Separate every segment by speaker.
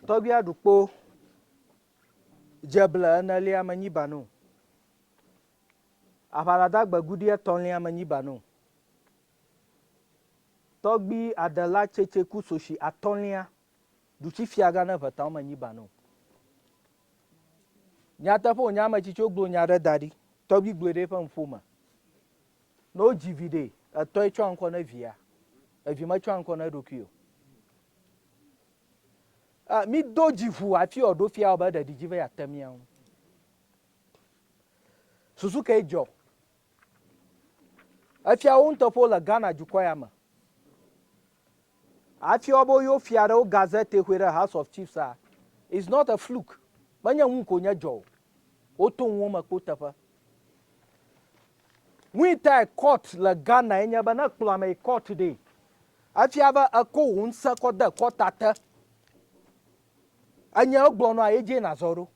Speaker 1: Tɔgbia ɖu kpo dzeble enelia menyi ba no. Aʋalada gbeguɖi etɔ̃lia menyi ba no. Tɔgbi adela tsetseku soshi atɔ̃lia ɖutsi fiagã ne ʋetawo menyi ba no. Nyateƒe wònye ame tsitsiwo gblɔ nya ɖe da ɖi. Tɔgbi gblɔe ɖe eƒe nuƒo me. Ne wodzi vi ɖe, etɔe tsɔa ŋkɔ ne via. Evi metsɔa ŋkɔ na eɖokui o. Ah, mído dzi ʋu hafi wòaɖo fia wɔ be ɖeɖi dzi be yeate mía ŋu. Susu kae dzɔ? Efia wo ŋutɔ le Ghana dukɔ ya me. Hafi wobe yewo fia ɖe wo gazette xoe ɖe House of Chiefs a, it's not a fluke. Menye nu ko nye dzɔ o. Woto nuwo me kpo teƒe. Nui tae court le Ghana ye nye be ne ekplɔ ame yi court ɖe, efia be eko wò ŋusẽ kɔ de kɔta te. Enye egblɔ nɔa ye dzie nàzɔ ɖo.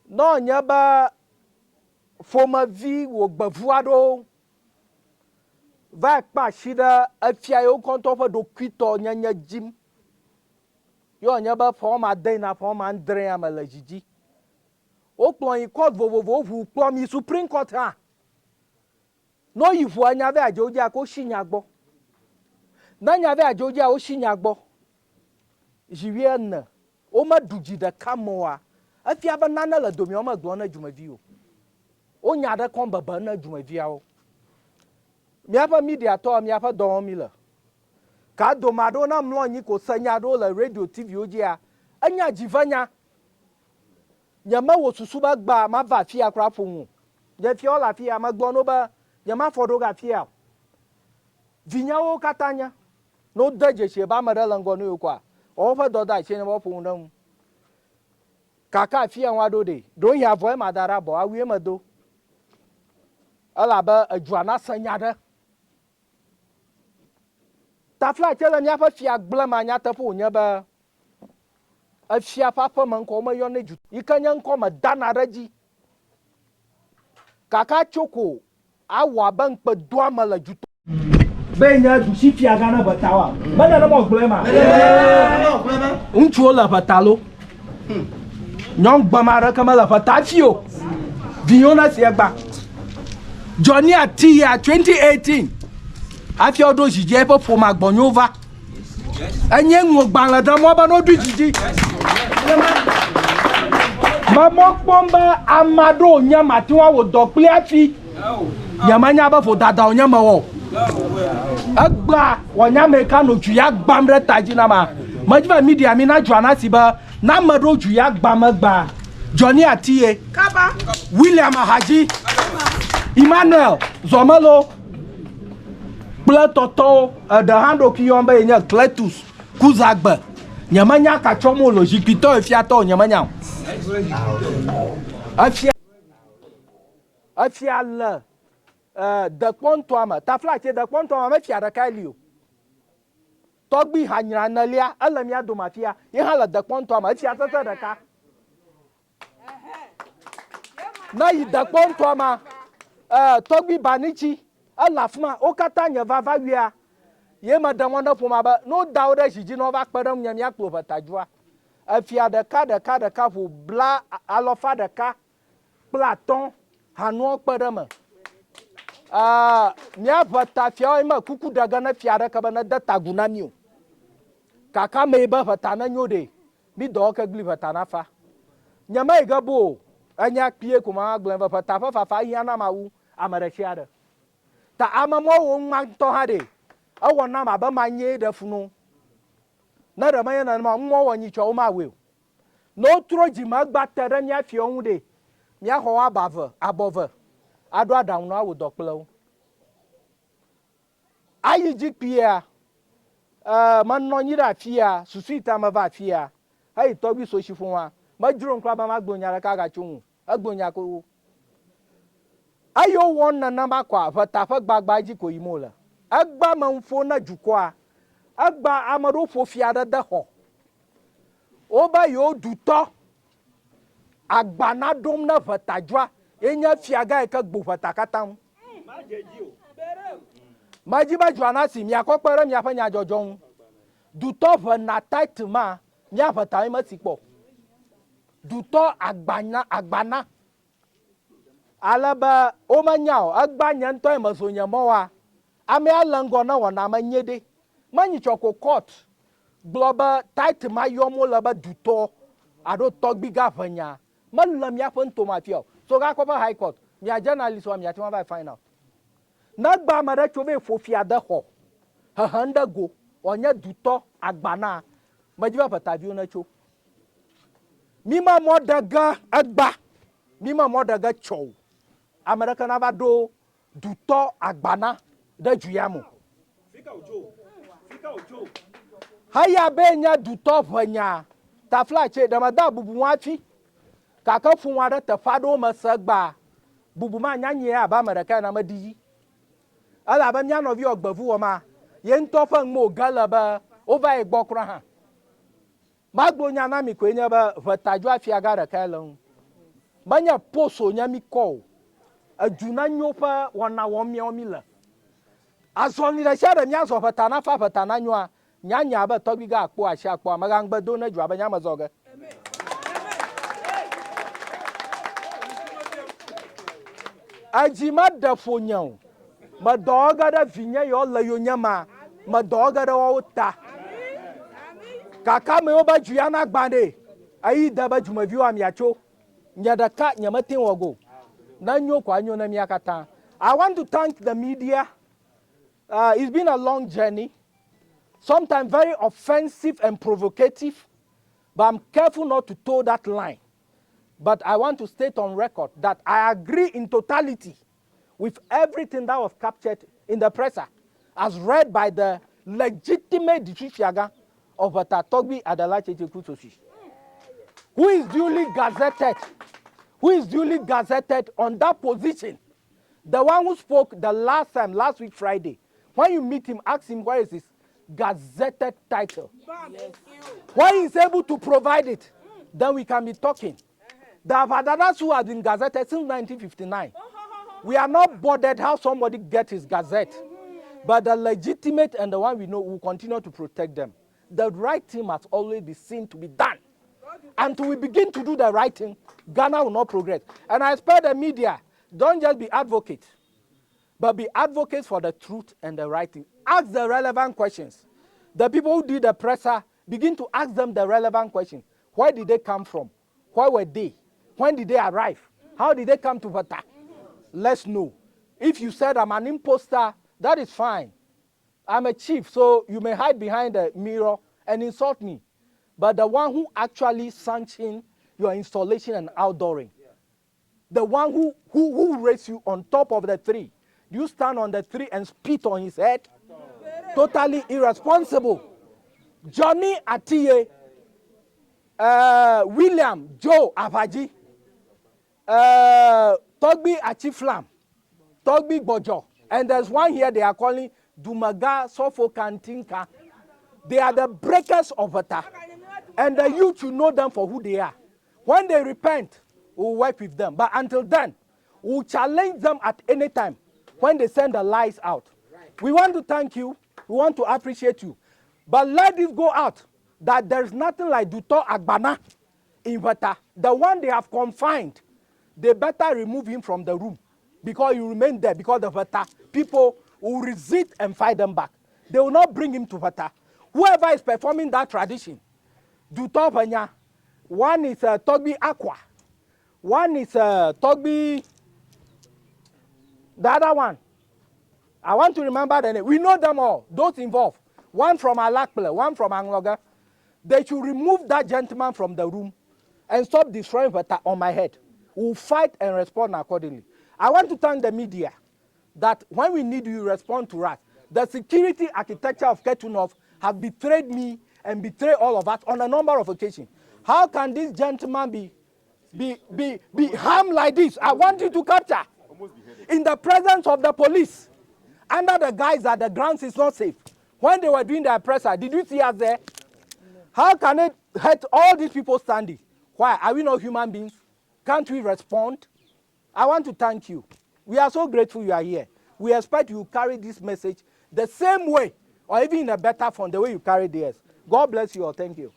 Speaker 1: Ne wònye be ƒomevi wò gbevu aɖewo va kpe asi ɖe efia yewo ŋutɔ ƒe ɖokuitɔ nyenye dzim, ye wònye be ƒe woame ade yina ƒe woame adrea me le dzi dzi. Wokplɔ yi court vovovowo ʋu kplɔm yi Supreme Court hã. Ne woyi ʋua nya vɛ adze wo dzia, ke wosi nya gbɔ. Ne nya vɛ adze wo dzia, wosi nya gbɔ. Zi wuiene womeɖu dzi ɖeka me oa, efia be nane le domea womegblɔ ne dumevi o. Wonya ɖe kɔm bebe ne dumeviawo. Míaƒe mediatɔwo, míaƒe dɔ wɔm míle. Ka dome aɖewo ne mlɔ anyi ko se nya aɖewo le radio, TV wo dzia, enya dzivenya. Nyemewɔ susu be egbea mava afia kura ƒo nu o. Nye fiawo le afia, megblɔ na wo be nyemafɔ ɖo ge afia o. Vinyewo katã nye. Ne wode dzesi be ame ɖe le ŋgɔ na yewo koa, woƒe dɔdeasie nye be woaƒo nu ɖe eŋu. Kaka afia woaɖo ɖee, ɖewohĩ avɔe mada ɖe abɔ, awue medo. Elabe edzua nase nya ɖe. Taflatse le míaƒe fia gblẽ ma nyateƒe wònye be Efia ƒe aƒeme ŋkɔ womeyɔnɛ dzu yi ke nye ŋkɔ me dana ɖe edzi. Gake atso ko awɔ abe ŋukpedoame le dzuto. Be nye dusi fiagã ne ʋeta wa. Me nenema wògblɔe ma. Ŋutsuwo le ʋeta lo. Nyɔnu gbema aɖeke mele ʋeta fi o. Vinyewo ne si egba. Johnny Ati ya 2018 hafi woɖo zi dzi eƒe ƒomea gbɔnyewo va. Enye ŋgbalẽ ɖe mɔ be ne woɖoe dzi dzi. Memɔ kpɔm be ame aɖewo nye mate ŋu awɔ dɔ kpli hafi. Nyemenya be vodada wònye mewɔ o. Egbea wɔnya ame ka nɔ dzu ya gbam ɖe ta dzi na ma. Medzi be media mi na dzua na si be na ame ɖewo dzu ya gbam egbea. Johnny Atiye, William Ahadzi, Emmanuel Zɔmelo. kple tɔtɔwo. Eɖe hã ɖokui yɔm be yenye Cletus Kuzagbe. Nyemenya ka tsɔm wòle o, zikpuitɔ efiatɔ o, nyemenya o. Efia, efia le eh, dekpɔntoa me. Taflatse dekpɔntoa me mefia ɖekae li o. Tɔgbui hanyra enelia, ele mía dome afia. Ye hã le dekpɔntoa me. Efia sese ɖeka. Ne yi dekpɔ ŋutɔa ma, eh, tɔgbui Banitsi, ele afi ma. Wo katã nye vava wuia. Ye meɖe mɔ ne ƒomea be ne woda wo ɖe zi dzi ne wova kpe ɖe ŋunye míakplɔ ʋetadzua. Efia ɖeka ɖeka ɖeka ʋu bla alɔfa ɖeka kple atɔ̃ hanuawo kpe ɖe eme. Eh, mía ʋetafiawo ye me kuku ɖe ge ne fia aɖeke be nede ta agu na mí o. Gake ame yi be ʋeta nenyo ɖee, Mi dɔwɔ ke gli ʋeta nafa. Nye meyi ge bo o, enya kpuie ko mava gblɔe be ʋeta ƒe fafa hiã nam awu ame ɖesiaɖe. Ta ame mɔwo ŋma ŋutɔ hã ɖe, ewɔ nam abe manyee ɖe fu no. Ne ɖe menye nenema o, ŋmɔ wɔ nyitsɔ womawɔe o. Ne wotrɔ dzi me egba te ɖe mía fiawo ŋu ɖe, míaxɔ wo aba ve, abɔ ve, aɖo aɖaŋu na wo awɔ dɔ kple wo. Ayi dzi kpuiea, e, menɔ anyi ɖe afia, susu yi ta meva afia, heyi tɔgbui Soshi ƒomea, medzrom kura be magblɔ nya ɖeka agatso ŋu o. Egblɔ nya ko. Eyi wowɔm nenema koa, ʋeta ƒe gbagba dzi ko yim wole. Egbea me ŋu ƒo ne dukɔa. Egbea ame ɖewo ƒo fia ɖe de xɔ. Wobe yewo dutɔ agba naɖom ne ʋetadzua ye nye fiagã yi ke gbo ʋeta katã ŋu. Medi be dua nasi miakɔ kpe ɖe miaƒe nyadzɔdzɔ ŋu. Dutɔ ʋena title ma mía ʋeta mi mesi kpɔ o. Dutɔ agbana agbana. Ale be womenya o. Egbea nye ŋutɔ ye mezo nye mɔ wa. Amea le ŋgɔ ne wɔna me nyuie ɖe. Menyi tsɔ ko court gblɔ be title ma yɔm wole be dutɔ alo tɔgbiga ʋenya mele míaƒe ŋutome afia o. Sogakɔ ƒe high court, mia journalist woa miate ŋu ava yi find out. Ne egbe ame ɖe tso vɛ ƒo fia de xɔ hehem ɖe go wòanye dutɔ agbana, medi be ʋetaviwo netso. Mi me mɔ ɖe ge egba, mi me mɔ ɖe ge tsɔ o. Ame ɖeke nava ɖo dutɔ agbana ɖe du ya me o. Heya be nye dutɔ ʋenya taflatse ɖe meda bubu ŋu hafi gake ƒo ŋua ɖe teƒe aɖewo me se egbea bubu manya nyee abe ame ɖeka ene ame ɖiyi. Elabe mía nɔvi wɔ gbevu wɔ ma ye ŋutɔ ƒe ŋme wòge le be wova ye gbɔ kura hã. Magblɔ nya na mi koe nye be ʋetadzoa fiagã ɖekae le eŋu. Menye post wònye míkɔ o. Edu na nyo ƒe wɔna wɔm míawo míle. Azɔli ɖe sia ɖe míazɔ ʋeta nafa ʋeta na nyoa, nyanya abe tɔgbiga akpɔ asi akpɔa, mègaŋgbe do ne dzoa be nya mezɔ ge. Edzi meɖe ƒonye o. Medɔ wɔ ge ɖe vinye yiwo le yonyemea, medɔ wɔ ge ɖe woawo ta. Gake ame yiwo be dzu ya nagbã ɖee, eyi de be dzumeviwo amiatso. Nye ɖeka nyemete ŋu wɔ go. Ne enyo ko enyo ne mía katã. I want to thank the media. It's been a long journey, sometimes very offensive and provocative, but I'm careful not to toe that line. But I want to state on record that I agree in totality with everything that was captured in the presser as read by the legitimate Disufiaga of Togbi Adala Checheku Sosi, who is duly gazetted, who is duly gazetted on that position. The one who spoke the last time, last week Friday, when you meet him, ask him where is his gazetted title. Yes. When he's able to provide it, then we can be talking. The Avadanas who have been gazetted since 1959. We are not bothered how somebody gets his gazette. But the legitimate and the one we know will continue to protect them. The right thing must always be seen to be done. Until we begin to do the right thing, Ghana will not progress. And I expect the media, don't just be advocates, but be advocates for the truth and the right thing. Ask the relevant questions. The people who did the presser, begin to ask them the relevant questions. Where did they come from? Where were they? When did they arrive? How did they come to Vata? Let's know. If you said I'm an imposter, that is fine. I'm a chief, so you may hide behind the mirror and insult me. But the one who actually sanctioned your installation and outdooring, the one who, who, who raised you on top of the tree, you stand on the tree and spit on his head? Totally irresponsible. Johnny Atiye, William Joe Avaji, Togbi Achiflam, Togbi Bojo, and there's one here they are calling Dumaga Sofo Kantinka. They are the breakers of water. And the youth should know them for who they are. When they repent, we'll work with them. But until then, we'll challenge them at any time when they send the lies out. We want to thank you. We want to appreciate you. But let this go out that there's nothing like Duto Agbana in Vata. The one they have confined, they better remove him from the room because he remain there because the Vata people will resist and fight them back. They will not bring him to Vata. Whoever is performing that tradition, Duto Vanya, one is Togbi Aqua, one is Togbi, the other one. I want to remember the name. We know them all, those involved. One from Alakple, one from Angloga. They should remove that gentleman from the room and stop destroying Vata on my head. We'll fight and respond accordingly. I want to thank the media that when we need you, you respond to us. The security architecture of Ketu North have betrayed me and betrayed all of us on a number of occasions. How can this gentleman be harmed like this? I want you to capture. In the presence of the police, under the guise that the grounds is not safe. When they were doing their presser, did you see us there? How can it hurt all these people standing? Why? Are we not human beings? Can't we respond? I want to thank you. We are so grateful you are here. We expect you carry this message the same way or even in a better form the way you carry theirs. God bless you all. Thank you.